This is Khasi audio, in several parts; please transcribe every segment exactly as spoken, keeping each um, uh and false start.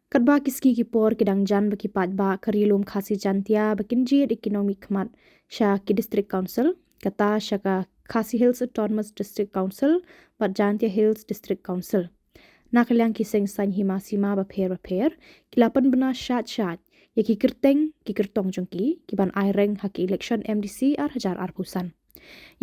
Katba ki sngi ki por ki dang jan ba ki paidbah ka Ri Lum Khasi Jaintia ba kin jied ïa ki nongmihkhmat sha ki District Council, kata sha ka Khasi Hills Autonomous District Council bad Jaintia Hills District Council. Na ka liang ki seng saiñ hima sima bapher bapher ki la pynbna shad shad ïa ki kyrteng ki kyrtong jong ki, ki ban ai reng ha ki election M D C ar hajar arphew san.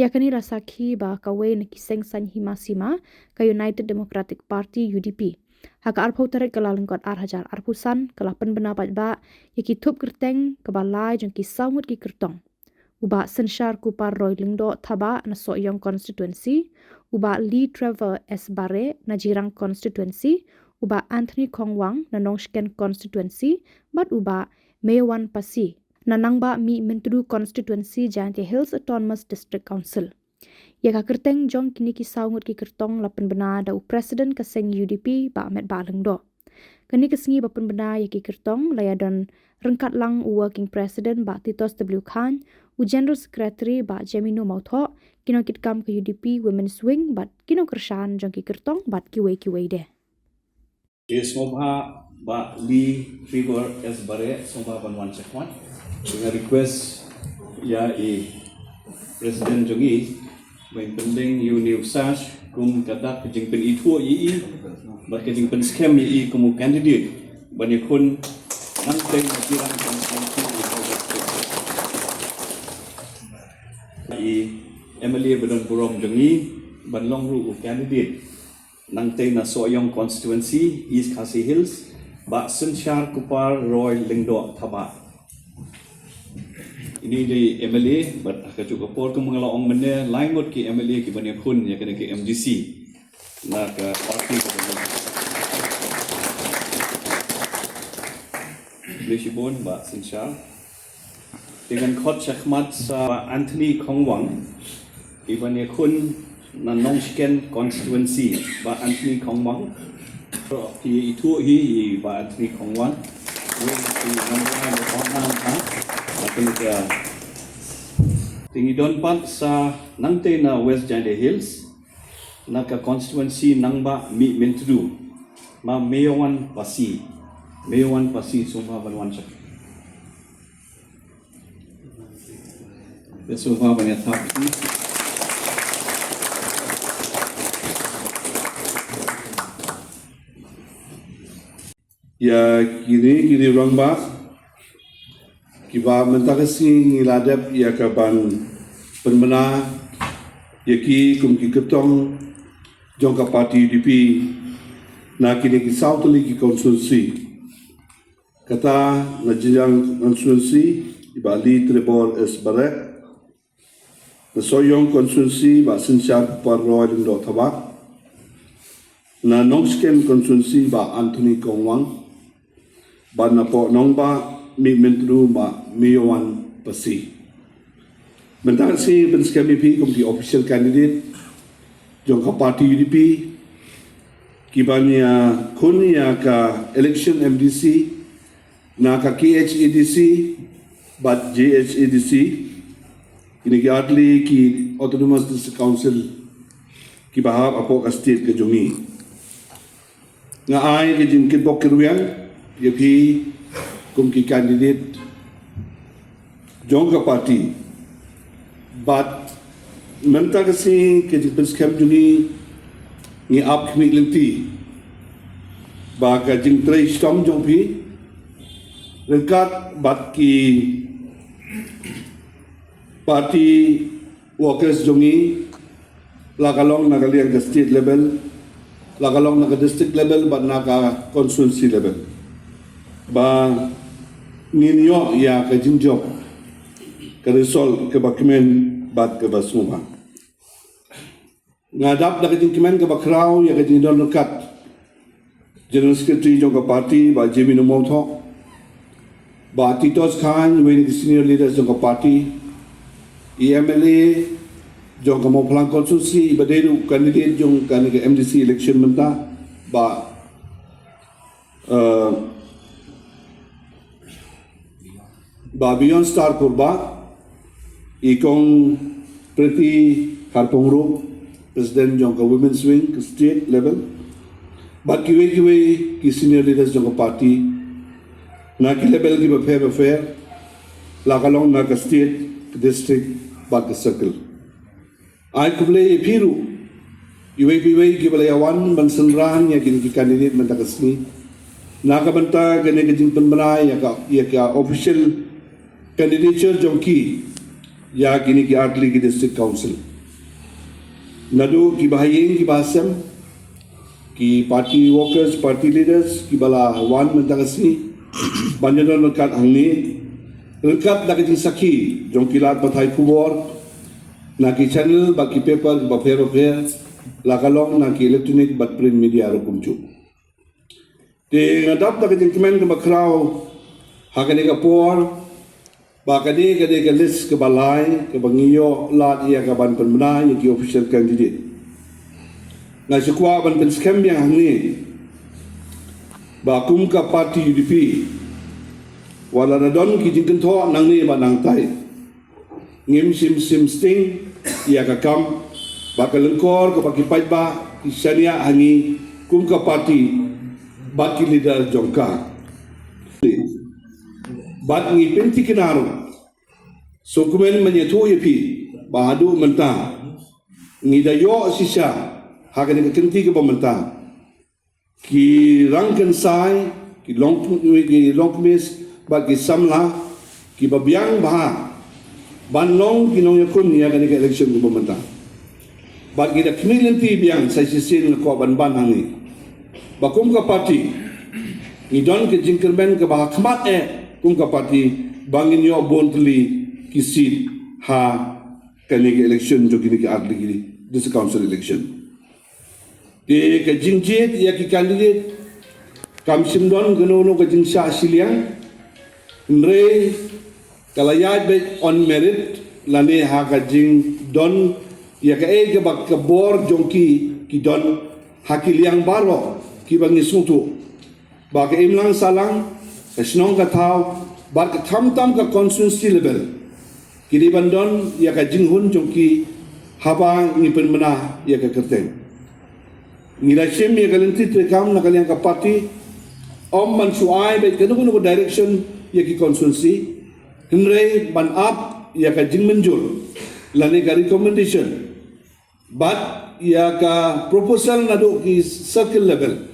Ïa kane la sakhi ba kawei na ki seng saiñ hima sima, ka United Democratic Party, U D P, ha ka arphew tarik Kyllalyngkot ar hajar arphew san ka la pynbna paidbah ïa ki thup kyrteng kaba lai jong ki saw ngut ki kyrtong: u Bah Synshar Kupar Roy Lyngdoh Thabah na Sohiong Constituency, u Bah Lee Trevor S Bareh na Jirang Constituency, u Bah Anthony Khongwang na Nongshken Constituency, bad u Bah Mewan Pasi na Nangbah Mihmyntdu Constituency, Jaintia Hills Autonomous District Council. Ïa ka kyrteng jong kine ki saw ngut ki kyrtong la pynbna da u President ka seng U D P, Bah Metbah Lyngdoh. Kane ka sngi ba pynbna ïa ki kyrtong la ïadon ryngkat lang u Working President, Bah Titos W Chyne, u General Secretary, Bah Jemino Mawthoh, ki nongkitkam ka U D P Women's Wing bad ki nongkyrshan jong ki kyrtong bad kiwei kiwei de. Ïa sngewbha Bah Lee Trevor S Bareh, sngewbha ban wan shakhmat. Nga request ïa i President jong i ban pynlong ïa une u sash kum ka dak ka jingpynithuh ïa i bad ka jingpynskhem ïa i kum u candidate ban ïakhun nangtei na Jirang Constituency. I M L A ba don burom jong i ban long ruh u candidate nangtei na Sohiong Constituency, East Khasi Hills, Bah Synshar Kupar Roy Lyngdoh Thabah. Ine i dei M L A, bad ha kajuh ka por kumba nga la ong mynne, lai ngut ki M L A ki ban ïakhun ïa kane ka M D C na ka party. Khublei shibun Bah Synshar. Te ngan khot shakhmat sa Bah Anthony Khongwang, i ban ïakhun na Nongshken Constituency. Bah Anthony Khongwang. Phi ithuh hi i Bah Anthony Khongwang. Ngi phi nongwai na Khongwang ha. Akin ka. Te ngi don pat sa nangtei na West Jaintia Hills, na ka constituency Nangbah Mihmyntdu, Ma Meowan Pasi. Meowan Pasi, sngewbha ban wan shak. Ïa sngewbha ban ïa thap. Ïa kine ki rangbah kiba mynta ka sngi ngi la dep ïa ka ban pynbna ïa ki kum ki kyrtong jong ka party U D P na kine ki saw tylli ki constituency. Kata na Jirang Constituency, i Bah Lee Trevor S Bareh. Na Sohiong Constituency, Bah Synshar Kupar Roy Lyngdoh Thabah. Na Nongshken Constituency, Bah Anthony Khongwang. Bad na poh Nangbah Mihmyntdu, Bah Meowan Pasi. Mynta ka sngi pynskhem ïa phi kum ki official candidate jong ka party U D P, kiban ïakhun ïa ka election M D C na ka K H A D C bad J H A D C, kine ki artylli ki Autonomous District Council kiba hap hapoh ka state ka jong ngi. Nga ai ka jingkyrpad kyrwiang ïa phi kum ki candidate jong ka party. Bad mynta ka sngi ka jingpynskhem jong ngi, ngi ap khmih lynti ba ka jingtrei shitom jong phi ryngkat bad ki party workers jong ngi, la ka long na ka liang ka state level, la ka long na ka district level bad na ka constituency level, ba ngin ïoh ïa ka jingjop, ka result kaba kmen bad kaba sngewbha. Nga dap da ka jingkmen kaba khraw ïa ka jingdon ryngkat General Secretary jong ka party, Bah Jemino Mawthoh, Bah Titos Chyne, uwei na ki senior leaders jong ka party, i M L A jong ka Mawphlang constituency, iba dei ruh candidate jong kane ka M D C election mynta, Bah, eh, Bah Beyond Star Kurbah, i Kong Priti Kharpong Ruh, President jong ka Women's Wing ka state level, bad kiwei kiwei ki senior leaders jong ka party na ki level kiba pher bapher, la ka long na ka state, ka district bad ka circle. Ai khublei ïa phi ruh, iwei pa iwei kiba la ïa wan ban synran ïa kine ki candidate mynta ka sngi, na ka bynta kane ka jingpynbna ïa ka, ïa ka official candidature jong ki ïa kine ki artylli ki district council. Naduh kiba ha ïing kiba ha sem, ki party workers, party leaders kiba la wan mynta ka sngi ban ïadon ryngkat hangne, ryngkat na ka jingsakhi jong ki lad pathai khubor na ki channel bad ki paper kiba pher bapher, la ka long na ki electronic bad print media ruh kumjuh. Te nga dap da ka jingkmen kaba khraw ha kane ka por ba kane, kane ka list kaba lai kaba ngi ïoh lad ïa ka ban pynbna ïa ki official candidate. Nga shu kwah ban pynskhem biang hangne ba kum ka party U D P, wat la da don ki jingkynthoh nangne bad nangtai, ngim shym shym sting ïa ka kam bad ka lyngkor kaba ki paidbah ki shaniah ha ngi kum ka party bad ki leader jong ka. Bad ngi pynthikna ruh, sngewkmen ban ïathuh ïa phi ba haduh mynta ngi da ïoh shisha ha kane ka kynti kaba mynta ki rangkynsai, ki long, ki longkmie bad ki samla kiba biang bha ban long ki nongïakhun ïa kane ka election kaba mynta. Bad ngi da khmih lynti biang sa shisien nga kwah ban ban hangne ba kum ka party ngi don ka jingkyrmen kaba ha khmat eh, kum ka party ba ngin ïoh bun tylli ki seat ha kane ka election jong kine ki artylli ki district council election. Te ka jingjied ïa ki candidate kam shym don kano kano ka jingshah shiliang, hynrei ka la ïaid beit on merit lane ha ka jingdon ïa kaei kaba ka bor jong ki ki don ha ki liang baroh kiba ngi sngewthuh ba ka imlang sahlang, ka shnong ka thaw bad ka khamtam ka constituency level ki dei ban don ïa ka jinghun jong ki haba ngi pynbna ïa ka kyrteng. Ngi la shim ïa ka lynti treikam na ka liang ka party, ym ban shu ai beit kano kano ka direction ïa ki constituency, hynrei ban ap ïa ka jingmynjur lane ka recommendation bad ïa ka proposal naduh ki circle level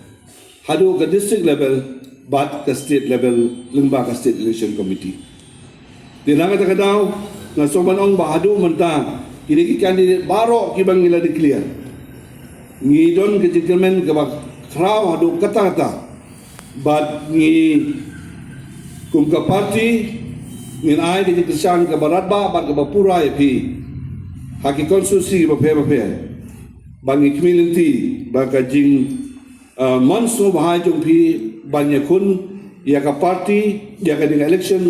haduh ka district level bad ka state level lyngba ka State Election Committee. Te na kata ka daw nga sngewbha ban ong ba haduh mynta kine ki candidate baroh kiba ngi la declare, ngi don ka jingkyrmen kaba khraw haduh katta katta. Bad ngi kum ka party ngin ai ka jingkyrshan kaba radbah bad kaba pura ïa phi ha ki constituency bapher bapher. Bad ngi khmih lynti ba ka jing, uh, mon sngewbha jong phi ban ïakhun ïa ka party ïa ka ding election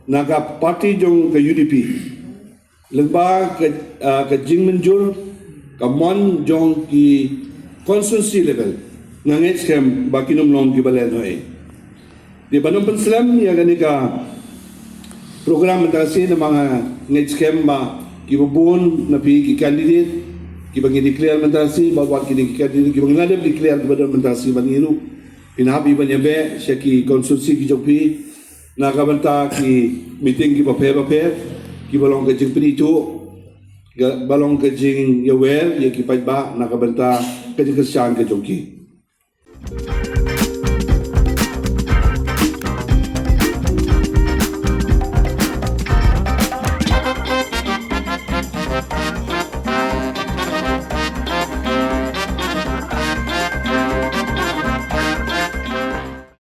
na ka party jong ka U D P. Lyngba ka, ah, ka jingmynjur ka mon jong ki constituency level, nga ngeit skhem ba kin ym long kiba lehnohei. Te ban ym pynslem ïa kane ka program mynta ka sngi, namar nga ngeit skhem ba kiba bun na phi ki candidate kiba ngi declare mynta ka sngi, bad wat kine ki candidate kiba ngi la dep declare kiba don mynta ka sngi bad ngi ruh, phin hap ban ïabeh sha ki constituency ki jong phi na ka bynta ki meeting kiba pher bapher kiba long ka jingpynithuh, kiba long ka jingïawer ïa ki paidbah na ka bynta ka jingkyrshan ka jong ki.